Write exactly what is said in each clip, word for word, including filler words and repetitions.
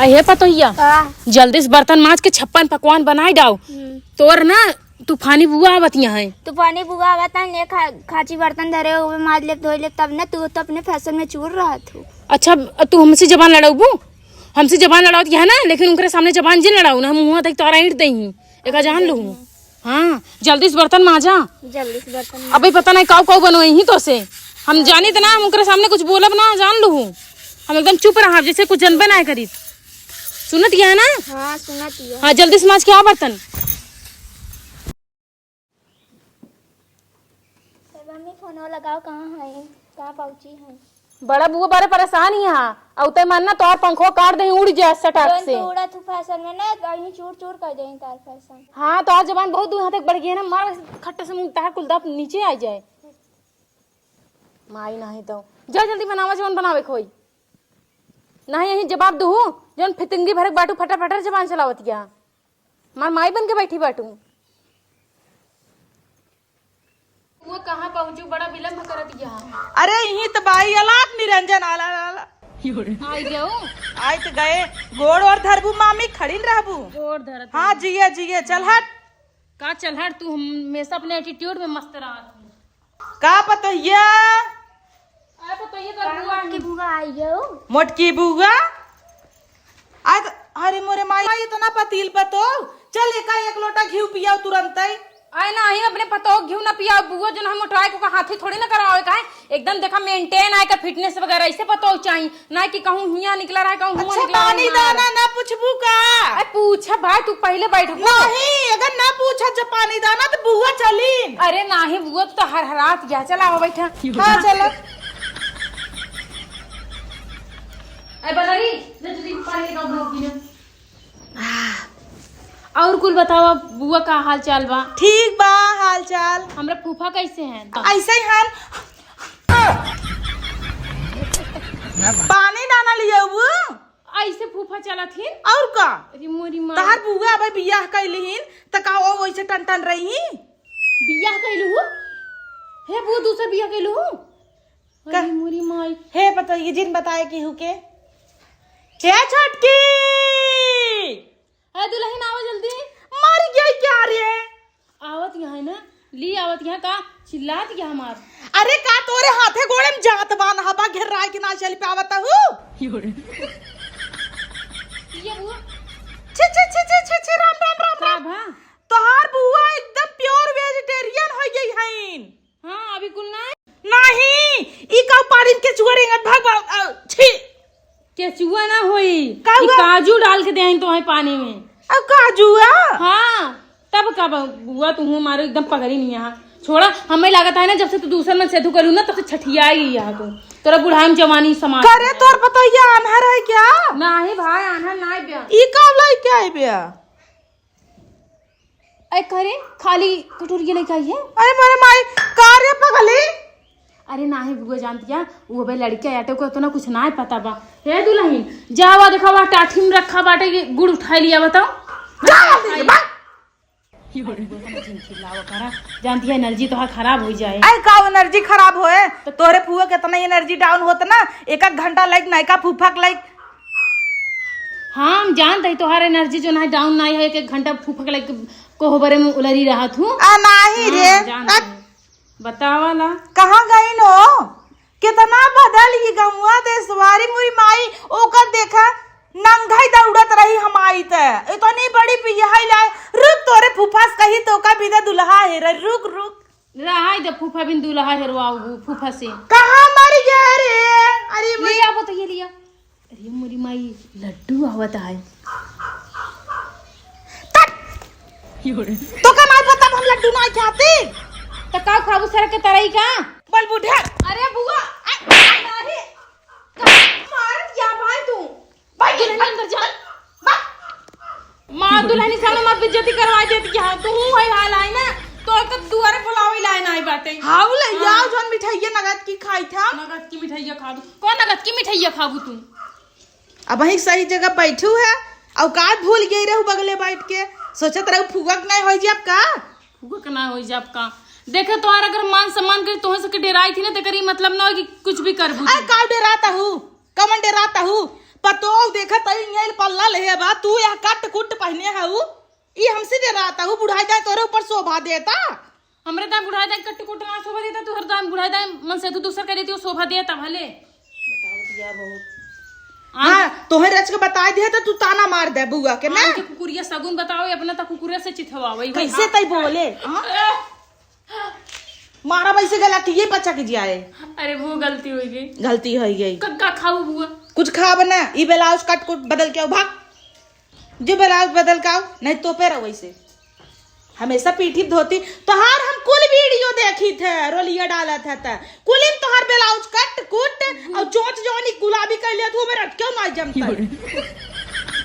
अहे पतोहिया, का? जल्दी से बर्तन माज के छप्पन पकवान बनाई डाउ। हम्म। तोर ना तूफानी बुआ आवत यहाँ है। तूफानी बुआ आवत है, ले खा-, खाची बर्तन धरे हुए, माज लेब, धोई लेब, तब ना तू तो अपने फैशन में चूर रहत हो। अच्छा, तू हमसे जबान लड़ाउबू? हमसे जबान लड़ावत यहाँ ना, लेकिन उनकरे सामने जबान जिन लड़ाऊ ना, हम मुँह तक तोरा ईंट दे ही। एका जान लू। हाँ, जल्दी से बर्तन माजा। जल्दी से बर्तन माजा। अबे पता नहीं काऊ काऊ बनवाई ही तो से। हम जानी त ना, हम ओकरे सामने कुछ बोलब ना, जान लू। हम एकदम चुप रहब, जैसे कुछ जनबे ना करी। सुनत गया है ना? हाँ, सुनत गया। हाँ, जल्दी से माज के आ बर्तन। ए मम्मी, फोनवा लगाओ, कहाँ है, कहाँ पहुँची है? बड़ा बुआ बड़े परेशान ही हा। अउ तै मानना तोहार पंखवा काट दे, उड़ जा सटाक जौन से। तू उड़त हूँ फैशन में ना, कहीं चूर चूर कर दे तार फैशन। हाँ, तोहार जबान बहुत दूर हाथ तक बढ़ गई है ना, मार वैसे खट्टे से मुंह तोहार कुल दांत नीचे आ जाए। माई नाही तो जा जल्दी बनावा जौन बनावे खोई। नाही यही जवाब दूहू, जौन फितिंगी भरक बाटू फटर फटर जबान चलावत गया। मार माई बन के बैठी बाटू। वो कहाँ पहुँचू, बड़ा विलम्ब करत गया। अरे यही त बाई अलाप निरंजन आला आला। आई गयो। आई त गए। गोड़ और धरबू मामी, खड़ी न रहबू। गोड़ धरत हाँ, हूँ। जिया जिया, चल हट। का चल हट, तू हमेशा अपने एटीट्यूड में मस्त रहत हूँ। का पतोहिया? अरे पतोहिया तोर बुआ मोटकी है। बुआ आई हो। मोटकी बुआ? आय त, अरे मोरे माई, इतना पतील पतो। चल एका एक लोटा घीव पियाओ तुरंतै। आय नाही, अपने पतोह घीव ना पियाओ बुआ, जौन हम मोटवाए को का हाथी थोड़ी ना करावे का है। एकदम देखा मेंटेन आए का फिटनेस वगैरह, ऐसे पतोह चाहिए। ना कि कहूँ हियाँ निकला रहा, कहूँ हुआँ अच्छा, निकला रहा, पानी ना। दाना ना पूछबू का? अरे पूछा भाई, तू पहले बैठ। नहीं, अगर ना पूछा जब पानी दाना तो बुआ चली। अरे नाही बुआ, तू तो हर हरात गया। चला आओ बैठा। हाँ, चलो। अरे बनरी, ले जल्दी पानी लेके आओ, लोग पीना। आह, और कुल बताओ, बुआ का हाल चाल बा? ठीक बा हाल चाल। हमरा फूफा कैसे हैं? ऐसे ही हन। पानी दाना लियाऊ। ऐसे फूफा चलत हिन? और का? अरे मोरी माँ। तहार बुआ अबे बियाह कैली हिन, त का वो वैसे टन टन रही? बियाह कैलू हु? हे बुआ, दूसर बियाह कैलू हु? का? अरे मोरी माई। हे पता, ये जिन बताए कि हु के? हे छोटकी! ए दुल्हन, आवा जल्दी। मर गई क्या रे? आवत यहाँ है ना, ली आवत यहाँ का चिल्लात यहाँ मार। अरे का तोरे हाथे गोड़े में जात बान हबा घेर राय के ना चल पावत हूँ। ये बुआ। छी, छी, छी, राम, राम, राम, का राम। भा? तोहार बुआ एकदम प्योर वेजिटेरियन हो गई हईन। हाँ, अभी कुल ना। नहीं, ई का पानी में केचुआ रेंगत भाग, भाग, अ, छी। केचुआ ना होई, का ई हुआ? काजू डाल के दे आई तो है पानी में। अब काजू आ? हाँ, तब का ब-, बुआ तू हूँ मारो एकदम पगड़ी नहीं यहाँ। छोड़ा, हमें लागत है ना, जब से तू दूसर मन सेधु करू ना, तब से छठिया ही यहाँ तू। तोरा बुढ़ाई में जवानी समाज करे में। तोर पतोहिया आन्हर है क्या? नहीं भाई, आन्हर ना बे। ई का लइके आई बे? ऐ करे, खाली कटोरिया लेके आई है। अरे मोरे माई, का रे पगली? अरे नाही बुआ जानती है, वो बे लड़के आटे को इतना कुछ ना पता बा। हे दुल्हन, जावा देखा, वह टाठी में रखा बाटे कि गुड़ उठाई लिया, बताओ। जा जल्दी से, भाग। अरे बुआ, तुम चिल्लावा करा। जानती है एनर्जी तोहार खराब हो जाए। अरे का एनर्जी खराब होए? तो तोहरे फुआ के इतना एनर्जी डाउन होत ना, एक एक घंटा लाइक नयका फूफा के लाइक। हाँ, हम जानत हई तोहार एनर्जी जो ना डाउन ना है, एक एक घंटा फूफा के लाइक कोहबरे में उलरी रहत हूँ। आ, नाही हाँ, रे। जानत हई। बतावा ला। कहाँ गई नो? कितना बदल गई गमुआ देसवारी मुई माई, ओकर देखा नंगाई दौड़त रही हम आई त। इतनी बड़ी बियाह लाए, रुक तोरे फूफा से कही तो का बिना दुल्हा है रे, रुक, रुक। रहाई दे फूफा बिन दुल्हा हेरवाऊ फूफा से। कहाँ मर गया रे? अरे ले मोरी आबो तो ये लिया। अरे मोरी माई, लड्डू आवत है। तक। तो का मार पता हम लड्डू ना खाते? तो का खाबू सर के तरई का? बल बुढ़िया। अरे बुआ, आ, आ, अरे, का मार क्या भाई तू? भाई, दुल्हन अंदर जा। बा- माँ दुल्हनी सामने मत बेइज्जती करवा देती कि हाँ, तू हूँ है हाल आई ना, तो एक दुआरे बुलावे लाए ना आई बाटे। हाउ ले, हाँ। याओ जौन मिठाइया नगद की खाई था। नगद की मिठाइया खाबू? कौन नगद की मिठाइया खाबू तू? अब वहीं सही जगह बैठू है, औकात भूल गई रहू बगले बैठ के, सोचत रहू फुआ के नहीं हो जाब का? फुआ के ना हो जाब का? देखे तोहार अगर मान सम्मान करी, तोहन से के डेराई थी ना, तेकर ई मतलब ना हो कि कुछ भी करबू अरे तू। का डेराता हूँ? कवन डेराता हूँ? पतोह देखत आई, ये पल्ला ले बा, तू यह कट कुट पहिने हऊ, ई हमसे डेरात हऊ, बुढ़ाई दाई तोरे ऊपर शोभा देता। हमरे दाई बुढ़ाई दाई कट कुट ना शोभा देता, तोहर दाई बुढ़ाई दाई मन से तू दूसर कर देती, वो शोभा देता भले। बताओ दिया बहुत। हाँ, तोहे रच के बताई दिया तो तू ताना मार दे बुआ के ना। आन के कुकुरिया सगुन बताओ, अपना तो कुकुरिया से चिथवाओ, वही कैसे तई बोले, हाँ? मारा वैसे गला कि ये पचा के जियाए। अरे वो गलती होइ गई। गलती होइ गई। क-, का खाऊ बुआ? कुछ खाब ना, ई ब्लाउज कट कुट बदल के आओ, भाग। जो ब्लाउज बदल के आओ, नहीं तो पे रहो वैसे। हमेशा पीठी धोती, तोहार हम कुल वीडियो देखी थे, रोलिया डालत है त। कुलिन तोहार ब्लाउज कट कुट और चोंच जवानी गुलाबी कर लिया, तू मेरा क्यों ना जमता?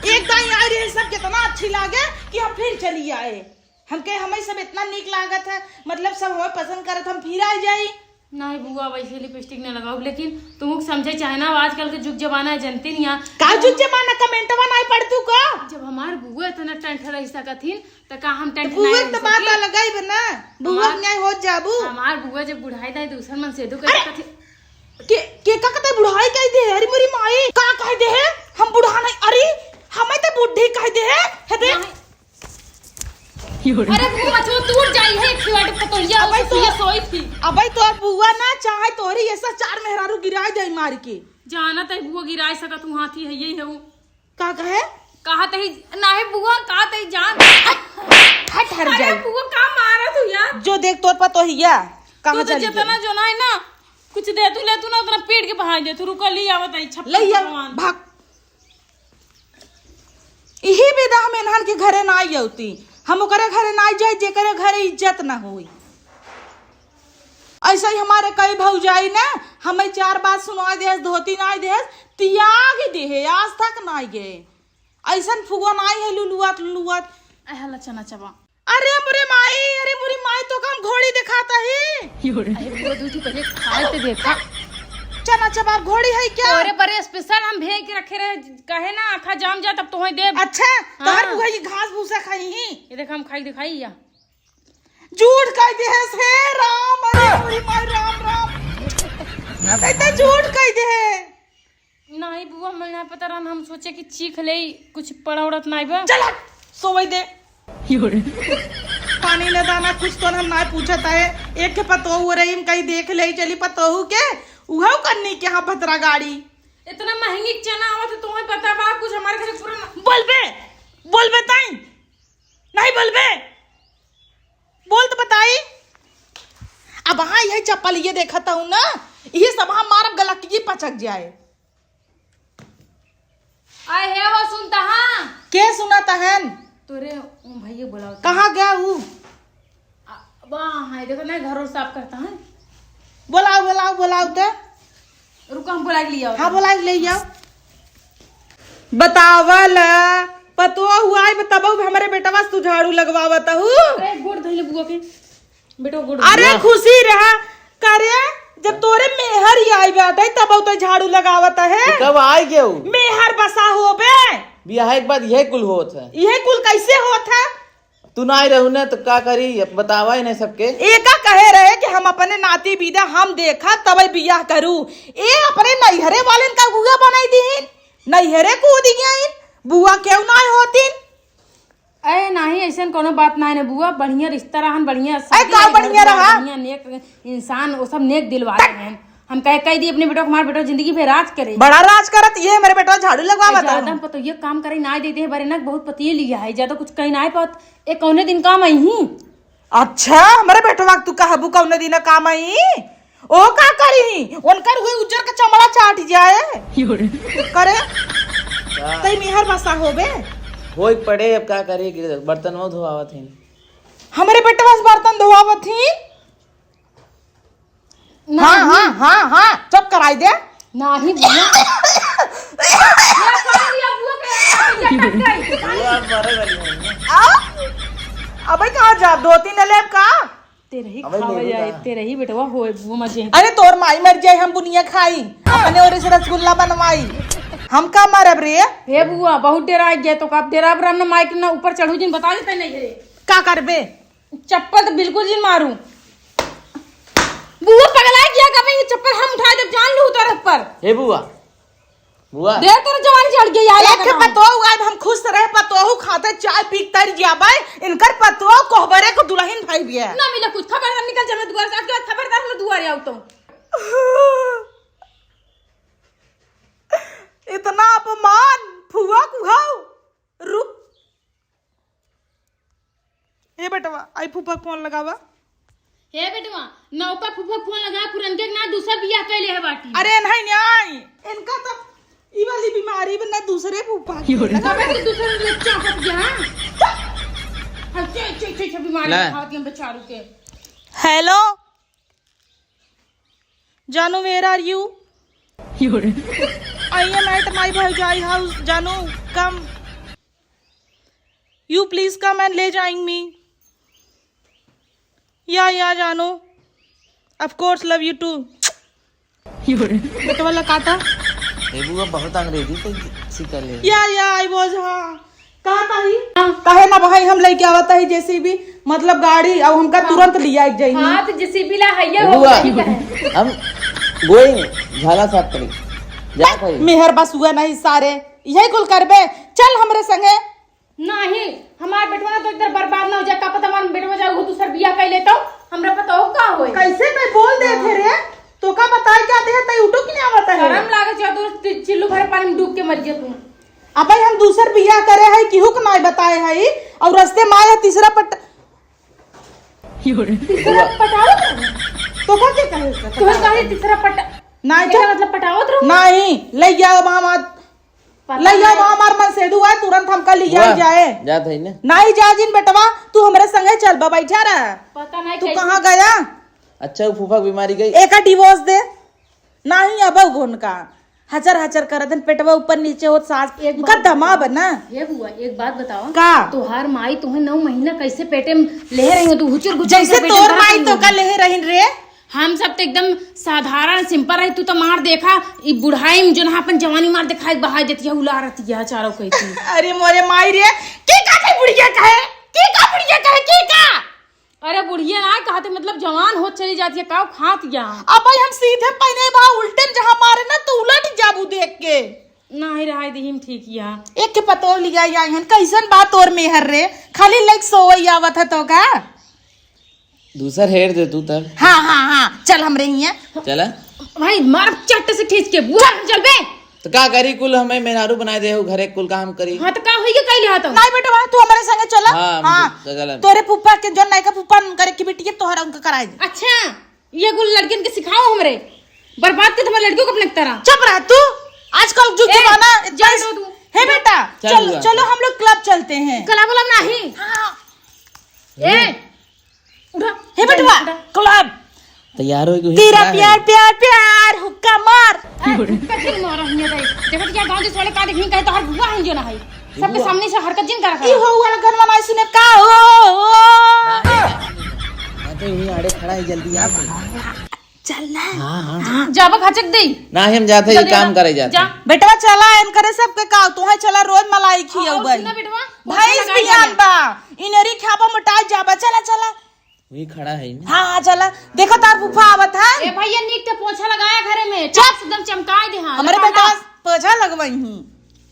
एक दाई आई रही सब कितना अच्छी लागे कि हम फिर चली आए। हमके हमें सब इतना नीक लागत है, मतलब सब हमें पसंद करत, हम फिर आ जाई। नहीं बुआ, वैसे लिपस्टिक ना लगाओ, लेकिन तुमको समझे चाहे ना, आजकल के जुग जमाना है, जनते नहीं है। का जुग जमाना, कमेंटवा नहीं पढ़ तू का? जब हमार बुआ इतना टंट रह सकत हिन, त का हम तो टंट बुआ नहीं रह तो बात सकी? अलग ही बना, बुआ हमार, न्याय हो जाबू। हमार बुआ जब बुढ़ाई दाई दूसर मन से दो अरे! कर सकत हिन। के, के का कहते बुढ़ाई कह दे, अरे मोरी माई, का कह दे है? हम बुढ़ा नहीं, अरे, हमें तो बुढ़ी कह दे है, है दे? नहीं। अरे बुआ, मछुआ टूट जाई है, एक सिवाय पतोहिया अबे हो, तो, ये सोई थी। अबे तो बुआ ना चाहे तोरी ऐसा चार मेहरारू गिराए जाई मार के। जाना तई बुआ गिराए सकत हूँ, हाथी है, यही है वो। का कहे? कहा तई, नाही बुआ, कहा तई जान। हट, हट, हट अरे जाई। बुआ, का मारा तू यार? जो देख तोर पतोहिया, कहाँ तू तो चली जितना गई? जो ना है ना, कुछ दे तू, ले तू ना, उतना पीट के बहा दे तू, रुको, ले आवत आई, छप्पन ले आ, पकवान। भाग। इही बेदा हम इन्हन के घरे ना आई अउती, हम ओकरे घरे ना आई जाई, जेकरे घरे इज्जत ना होई। ऐसे ही हमारे कई भौजाई ना हमें चार बात सुनाई देस, धोती ना देस, तियाग देहे, आज तक ना गए। ऐसन फुगवा ना है लुलुआत, लुलुआत। अहला चना चबा। अरे मोरे माई, अरे मोरे माई, तो काम घोड़ी दिखाता ही। अरे बुआ, दूध ही पहले खाए ते देखा। चना चबार घोड़ी है क्या? अरे बड़े स्पेशल हम भेज के रखे रहे, कहे ना आखा जाम जा तब तोहे देब। अच्छा, हाँ। तोहर बुआ ये घास भूसा खाई ही। ये देख हम खाई दिखाई या। झूठ कह दे है से राम, अरे मोरे माई, राम राम। इतना झूठ कह दे है। नाही बुआ, हमें ना पता रहन, हम सोचे कि चीख ले, कुछ पड़ा उड़त नाही बा। चल हट, सोवई दे। पानी न दाना कुछ तो हम ना पूछत है। एक के पतोहू रही, हम कहीं देख ले चली पतोहू के, उहव कन्नी के यहाँ भतरा गाड़ी। इतना महंगी चना आवत है, तुम्हें पता बा कुछ हमारे घर पूरा ना। बोलबे, बोलबे ताई, नहीं बोलबे, बोल तो बताई। अब हाँ, यही चप्पल ये देखता हूँ ना, ये सब हम मारब गलत की पचक जाए। आए हे हो, सुनता हाँ? के सुनत हन? तोरे उ भैया बोलावत कहाँ गया ऊ? आ, वहाँ है, देखो ना, घर और साफ करता है। बोलाओ, बोलाओ, बोलाओ ते। रुको, हम बोला के ले आओ। हाँ, बोला के ले आओ। बतावल, पतोह हुआ है, तब हमरे बेटवा से तू झाड़ू लगवावत हूँ। अरे, गोड़ धइले बुआ के। बेटो गुड़ अरे ना। खुशी रहा। करे, जब तोरे मेहर ही आई बाटे, तब तो झाड़ू लगावत है। तो कब आई गयो? मेहर बसा होबे। बियाह एक बाद यह कुल होत है। यह कुल कैसे होत है? तू ना आई रहू ना, तो का करी? अब बतावा ही नहीं सबके। एका कहे रहे कि हम अपने नाती बिदा हम देखा, तब बियाह करू। ए अपने नैहरे वालन का गुआ बनाई दीन, नैहरे कूद गईन, बुआ क्यों ना होतीन? अरे नाही, ऐसन कोनो बात नाही ने बुआ, बढ़िया रिश्ता रहन, बढ़िया शादी का रहे, घर बढ़िया दुआर रहा? बढ़िया नेक इंसान, वो सब नेक दिल वाले हैं। हम कह, कह दी अपने बेटो को, हमारे बेटो जिंदगी भर राज करे। बड़ा राज करत, ये मेरे बेटो झाड़ू लगवा अरे बताओ। ज्यादा हम पतोहिया काम करे ना दे दे, बारे ना बहुत पतिये लिया है, ज्यादा कुछ कहीं ना पात। ए कौने दिन काम आई ही? अच्छा, हमारे बेटवा तू कहबू कौने दिन काम आई? ओ का करी? उनकर हुई उज्जर के चमड़ा चाट जाए। करे? का? तई मेहर बसा होबे? होई पड़े, अब का करी? बर्तन वो धोआवत हैं। हमरे बेटवा से बर्तन धोआवत ही? हाँ, हाँ, हाँ, हाँ, चुप कराई दे। नाही भैया। ये पानी लिया बुआ के, ये टक गई। बुआ, अब मरे वाली है ना। आ? अबे कहाँ जा? धोती न लेब का? तेरे ही अबे खावे लेबे जाए, का? तेरे ही बेटवा होए, वो मजे। अरे तोर माई मर जाए, हम बुनिया खाई, अपने ओरे से रसगुल्ला बनवाई, हम का मरब रे? हे बुआ, बहुत डेरा गया तो का डेरा बराम ना माइक ना ऊपर चढ़ू जिन बता देते नहीं रे। का करबे? चप्पल तो बिल्कुल जिन मारू। बुआ पगला गया का भाई, ये चप्पल हम उठा जब जान लू उतर ऊपर। हे बुआ, बुआ। दे तोर जवानी चढ़ गई, आया एक के पतोह आए, हम खुश रहे, पतोहू खाते चाय पी तर जाबे, इनकर पतोह कोहबरे को दुल्हन भाई भी है। ना मिले कुछ, खबरदार निकल जाबे दुआर से, आज के बाद खबरदार हम दुआर आऊ तो। इतना अपमान, फुआ कुहाऊ, रुक। हे बेटवा, आई फूफा फोन लगावा। हे बेटवा, नौका फूफा फोन लगा, पुरनके के ना दूसरा बियाह कैले है बाटी। अरे नहीं, नहीं, इनका तो ई वाली बीमारी बा ना, दूसरे फूफा के। अबे तो दूसरे लोग चापत गया, हाँ? अच्छा, अच्छा, अच्छा, अच्छा, बीमारी ला। खावत हम बेचारू के। हेलो, जानू, where are you? I am at my भौजाई house, जानू, come. You please come and ले जाएंग मी। या, या, जानू, of course, love you too. बेटवा ला काटा। ए बुआ, बहुत अंग्रेजी तो सीख ले। या, या, I was, हाँ। कहा ताही? हाँ। काहे ना भाई, हम लेके आवत ही जेसीबी, मतलब गाड़ी, अब हमका हाँ। तुरंत लिया एक जाइए। हाँ, तो जेसीबी ला है, ये हो बुआ, गई है। हम गोइंग झाला साफ करी। जा बस, भाई। मेहर बस हुआ नहीं सारे, यही कुल करबे। चल हमरे संगे। नहीं, हमार बेटवा तो इधर बर्बाद ना हो जाए, का पता हमार बेटवा जाए, वो दूसर बियाह कर लेता हूँ, हमरा पता हो का होए। कैसे मैं बोल दे थे रे? तो का बताए क्या दे, तई उठो कि नहीं आवत है? शर्म लागे, जा तू चि-, चिल्लू भर पानी में डूब के मर जा तू। अबे हम दूसर बियाह करे है, केहू के नाई बताए है, और रस्ते में आए तीसरा पट-, तीसरा पटाओ? तो का के कहे से? तू पटाओ? कहे तीसरा पट-, नाई एकर तो मतलब पटावत रहो? नहीं, ले जाओ मामा, पता ले जाओ नहीं। मामा, हमार मन से दुआ है, तुरंत हमका ले जाए, बुआ, जाए। जात है ना? नहीं जा जिन बेटवा, तू हमरे संगे चल बा, बैठा रहा। पता नहीं तू कैसे कहाँ गया? अच्छा, वो फूफा की बीमारी गई। एका डिवोर्स दे। नाही, अब उनका हचर हचर करत हन, पेटवा ऊपर नीचे होत, सास एक उनका बात दमा बताओ। बना। हे बुआ, एक बात बताओ। का? तोहार माई तुहे नौ महीना कैसे पेटे में लेहे रही हो, तू हुचुर गुचुर जैसे से पेटे में तोर रहा माई रही तो हो। का लेहे रहिन रे? हम सब तो एकदम साधारण सिंपल रही, तू तो मार देखा, ई बुढ़ाई में जोन अपन जवानी मार देखा, एक बहाई देती है, उला रहती है, चारों कहती। अरे मोरे माई रे, के का कहे बुढ़िया कहे? के का बुढ़िया कहे? के का? अरे बुढ़िया ना कहते, मतलब जवान होत चली जाती है, काउ खात या? अब भाई हम सीधे पहने बा, उल्टे में जहाँ मारे ना तो उलट जाबू देख के। नाही रहाई दी हम ठीक या। एक के पतोह लिया या हन, कैसन बा तोर मेहर रे? खाली लाइक सोवई आवत है तो का? दूसर हेर दे तू तब। हाँ, हाँ, हाँ, चल हमरे हियाँ। चला। भाई मार चट्ट से खींच के, बुआ चल बे। तो का करी, कुल हमें मेहरारू बनाए दे हो, घरे कुल काम करी। हाँ, तो का होई के कइले हा तो? नहीं बेटवा, तू हमारे संगे चला। हाँ, हम हाँ। तो चला। तोरे फूफा के जो नयका फूफा करे की बिटिया तोहरा उनका कराए दे। अच्छा, ये कुल लड़कियन के सिखाओ हमरे। बर्बाद के तुम्हारे लड़कियों को अपने तरह। चुप रह तू। आजकल जो ए, जमाना इतना जान इस-, दो तू। हे बेटा, चल चल, हुआ। चलो हम लोग क्लब चलते हैं। क्लब व्लब नहीं। हाँ। ए, उठा, हे बेटवा, उठा। क्लब। तैयार हो गई, तेरा खड़ा है। प्यार, प्यार, प्यार, हुक्का मार। ए, हुक्का जिन मारा हियां रे। देखो तो क्या गांव देश वाले का देखनी कहे तो हर बुआ है जो ना है। सबके बुआ। सामने से हरकत जिन करा ई करा। हो वाला गनवा नहीं सुने का हो, हो। ना, ना, ना, तो यहीं आड़े खड़ा है, जल्दी आ। चल ना। हाँ, हाँ। हाँ, जाबा खाचक दे। ना, हम जाते ही जल्दी काम आ। करे जाते। जा। बेटवा चला, एन करे सबके का, तू है चला, रोज मलाई खियो और भाई। सुना बेटवा, भैंस पोछा भी लगाए आन जाना। बा, इनरी खाबा मोटाई जाबा, चला, चला। वही खड़ा है ना। हाँ, हाँ, चला। देखो तार फूफा आवत है। ए भैया, नीक के पोछा लगाया घरे में, चुप। चुप, एकदम चमकाए दे, हाँ, हमारे लगा बेटा ला। पोछा लगवाई हूँ।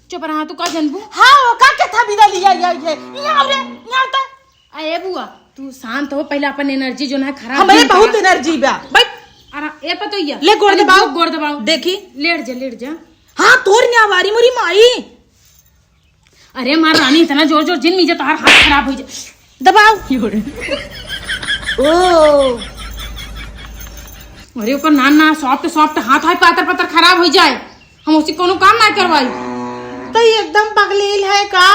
चुप रहा, तू का जनबू? हाँ, वो का के था बिदा लिया, या, ये। यहाँ रे, यहाँ तो। अरे बुआ, तू शांत हो, पहले अपन एनर्जी जो ना खराब हमारे नहीं बहुत करा। एनर्जी बा। बैठ। अरे, ए पतोहिया। ले गोड़ अरे दबाओ। बुआ, गोड़ दबाओ। देखी। लेट जा, लेट जा। हाँ, तोर न्यावारी मोरी माई। अरे मार रानी, इतना जोर जोर जिन मीजे, तोहार हाथ खराब हो जाए। दबाओ। ओ। अरे ओकर नान ना, सॉफ्ट सॉफ्ट हाथ है, पातर पातर खराब हो जाए। हम उसी कोनो काम ना करवाई। तो ये एकदम पगलेल है का?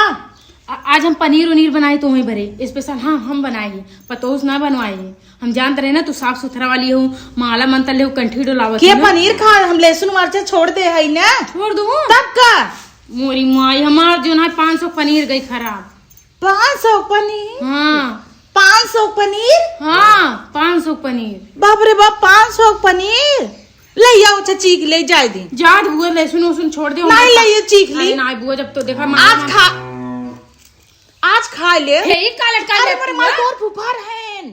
आ-, आज हम पनीर उनीर बनाए तो वहीं भरे स्पेशल, हाँ हम बनाए ही, पतोस ना बनवाए ही। हम जानत रहे ना तू साफ सुथरा वाली हो, माला मंत्र ले कंठी डोलावत के हो ना। पनीर खा, हम लहसुन मरचा छोड़ दे है ना। छोड़ दूँ? तब का? मोरी माई, हमार जो ना पाँच सौ पनीर गई खराब। पाँच सौ पनीर? हाँ। पाँच सौ पनीर? हाँ, पाँच सौ पनीर। बाप रे बाप, पाँच सौ पनीर? ले आओ, अच्छा, चीख ले, जाए दे। जा बुआ, लहसुन उसुन छोड़ दे, नहीं, हमारे ले, ये चीख अरे ली। ना बुआ, जब तो देखा आज मामा खा, आज खा ले। हे, ई का लटका अरे, ले मोरे बुआ? माई, तोर फुफार हैं।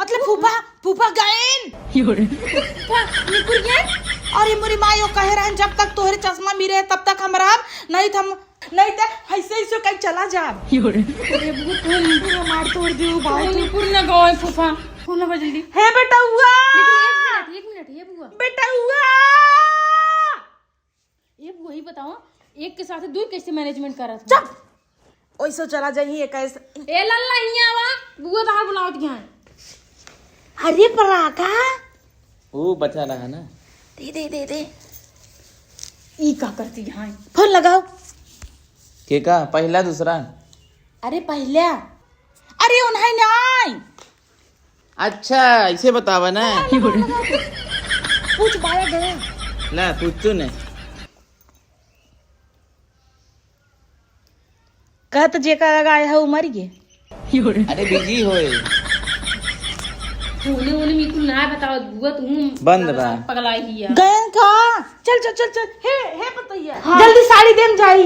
मतलब फूफा, फूफा गएन। फूफा निकुर गए? अरे मोरी माई, वो कहे रहन, "जब तक तोहरे चश्मा मिले तब तक हम रहब, नहीं त हम, नहीं त ऐसे ऐसे कहीं चला जाब।" अरे बुआ, तू निकुर, मार तोड़ दियो, बाल तू तोड़। निकुर ना गए फूफा। फोन लगा जल्दी। हे बेटउआ। लेकिन एक मिनट, एक मिनट, ये बुआ। बेटउआ। ये वही बताओ, एक के साथ दुई कैसे management करत हो? चुप! ओइसो चला जाही, एक ऐस- ए लल्ला, हियाँ आवा, बुआ बाहर बुलावत गया है। अरे पराका। वो बचा रहा ना। दे, दे, दे, दे। ई का करती यहाँ? फोन लगाओ। के का? पहला, दूसरा? अरे पहला। अरे उन्हें नहीं। अच्छा, इसे बतावा ना। पूछ पाया गया। ला, पूछ तू ने। कहत जेका लगा आया है, वो मर गए। अरे busy होए। होने, होने में कुल ना बताओ, बुआ तुम बंद बा। पगलाई ही है। गयन का? चल, चल, चल, चल। हे, हे पतैया। हाँ। जल्दी साड़ी देम जाई।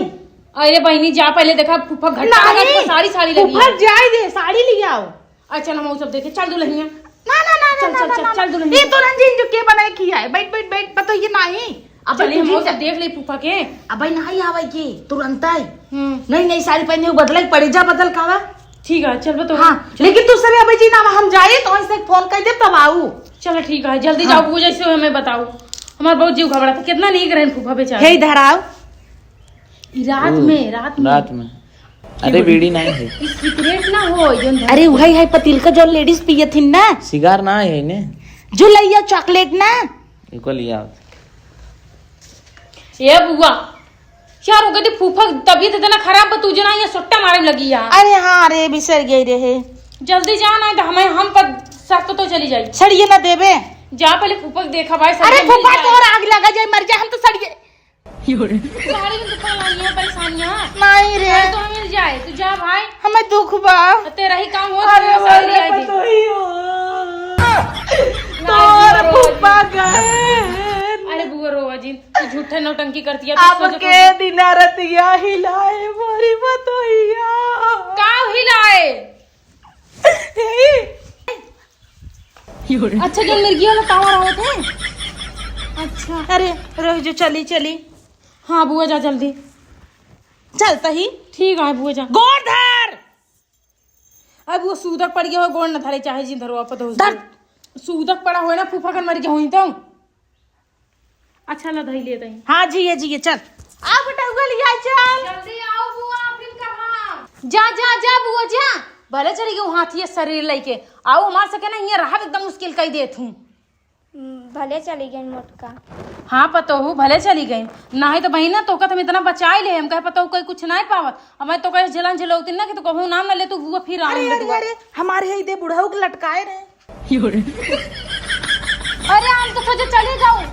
अरे बहिनी, जा पहले देखा, फूफा घट्टा लगा, नहीं, साड़ी, साड़ी लगी फूफा है। जाए दे, साड़ी ले आओ। अच्छा, हम वो सब देखे। चल दुल्हनिया। ना, ना, ना, चल, ना, चल, ना, चल, ना, चल ना। दुल्हनिया। ये तो रंजीन जो के बनाए की है। बैठ, बैठ, बैठ, पतैया नहीं। अब चलिए, हम तुझे वो सब जा- देख ले फूफा के। अबे नहीं आवे के, तुरंत आई। हम्म। नहीं, नहीं, साड़ी पहने हो, बदले पड़े, जा बदल कावा। ठीक है, चल बतो। हाँ, लेकिन तू सरे अबे जी ना, हम जाए तो ऐसे फोन कर दे तब आऊ। चलो ठीक है, जल्दी हाँ। जाओ, वो जैसे हमें बताओ। हमार बहुत जीव घबरा था, कितना नीक रहन फूफा बेचारे। हे इधर आओ। ई रात हम्म, में, रात में। रात में। अरे, बीड़ी नहीं है। ई सिगरेट ना हो, जौन धर- अरे, वही है पतीलका, जो ladies पियत हिन ना। सिगार ना है ने। जो लइया chocolate ना। इको लिया। ए बुआ, यार, ओके दी फूफा तबीयत इतना खराब बा, तू जना ये सुट्टा मारे में लगी यार। अरे हाँ रे, बिसर गई रहे। जल्दी जा ना, तो हमें, हम पर सख्त तो चली जाई। सड़िए ना देबे। जा पहले फूफा के देखा भाई, अरे सड़िए मिल फूफा, जाए। तोर आग लगा जाए, मर जाए, हम तो सड़िए। साड़ी में दुपट्टा लानी है, परेशानियाँ। नहीं रे। अरे तो मिल जाए, तू जा भाई। हमें दुख बा। तेरा ही काम हो, अरे साड़ी अरे आई दे। पतोहियो। ना, तोर बुआ रो फूफा गए। अरे बुआ रो जिन, तू झूठे नौटंकी करती है, तू अब सोचो के तू दिन रतिया हिलाए मोरी पतोहिया। का हिलाए? अच्छा, जो मिर्गी वाला टावर आवत है। अच्छा। अरे, रह जो, चली, चली। हाँ, बुआ, जा जल्दी। चलता ही। ठीक है, बुआ, जा। गोड़ धर। अब वो सूदक पड़ गया हो, गोड़ न धरे, चाहे जिन धरो, आप तो धर। सूदक पड़ा हो ना, फूफा कन मर गया होई तो। अच्छा, ला धई ले तई। हाँ, जिए, जिए, चल। आओ बेटा, उगल लिया, चल। जल्दी आओ बुआ, फिर कहाँ? जा, जा, जा बुआ, जा। भले चली गई हाथी शरीर लेके। आओ, हमार सके ना, हियाँ रहब एकदम मुश्किल कई देत हूँ। हम्म, भले चली गई मोटका। हाँ, पतोहू, भले चली गई। नाहीं तो बहिना, तोका तो हम इतना बचाई ले, हम कहे पतोहू कोई कुछ नाहीं पावत। अब मैं तो कहे जलन जलौती ना कि तो कहूँ नाम ना ले, तू बुआ फिर आऊँ अरे, अरे, बेटुआ। अरे, हमारे ही दे बुढ़ऊ के लटकाए रहे। अरे, हम तो सोचे चली जाऊँ।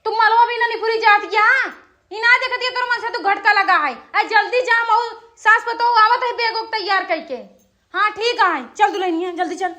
तू मलवा भी ना निपुरी जात या। ई ना देखत ये तोर मन से तू घटका लगा है। आ जल्दी जा, मऊ सास पतोहू आवत है बैग उग तैयार कइके। हाँ, ठीक है, चल दुल्हनिया, जल्दी चल।